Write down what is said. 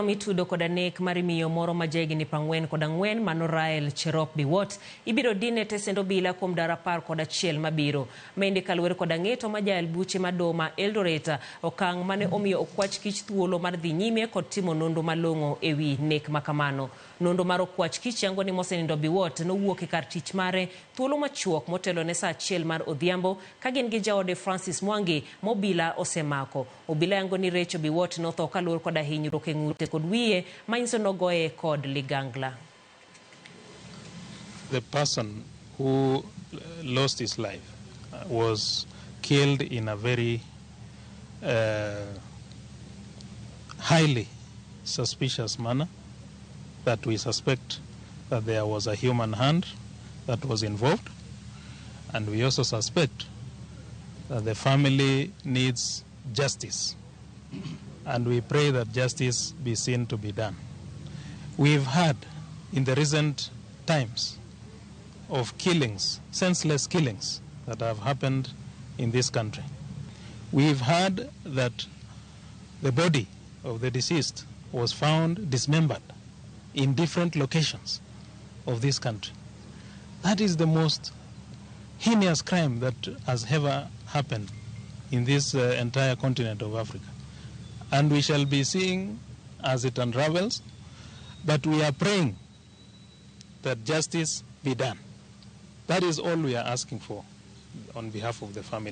Mitudo koda nek mar miyo moro ma jahigni 44 mano Rael Cherop Biwott ibiro dine tesend obila kuom ndalo 11 mabiro. Maendi kaluwore koda ng'eto ma jael buche ma doho ma Eldoret, okang' mane omiyo okwach kich thuolo mar dhi nyime kod timo nonro malong'o ewi nek makamano. Nonro mar okwach kich yango ni mosenindo Biwott nowuok e kar tich mare thuolo machuok motelo ne saa 1 mar odhiambo ka gin gi jaode Francis Mwangi ma obila osemako. Obila yango ni Rachel Biwott notho kaluwore koda hinyruok e ng'ute kod wiye manyiso nogoye kod ligangla. The person who lost his life was killed in a very highly suspicious manner that we suspect that there was a human hand that was involved, and we also suspect that the family needs justice, and we pray that justice be seen to be done. We've had in the recent times of killings, senseless killings that have happened in this country. We've heard that the body of the deceased was found dismembered in different locations of this country. That is the most heinous crime that has ever happened in this entire continent of Africa. And we shall be seeing as it unravels, but we are praying that justice be done. That is all we are asking for on behalf of the family.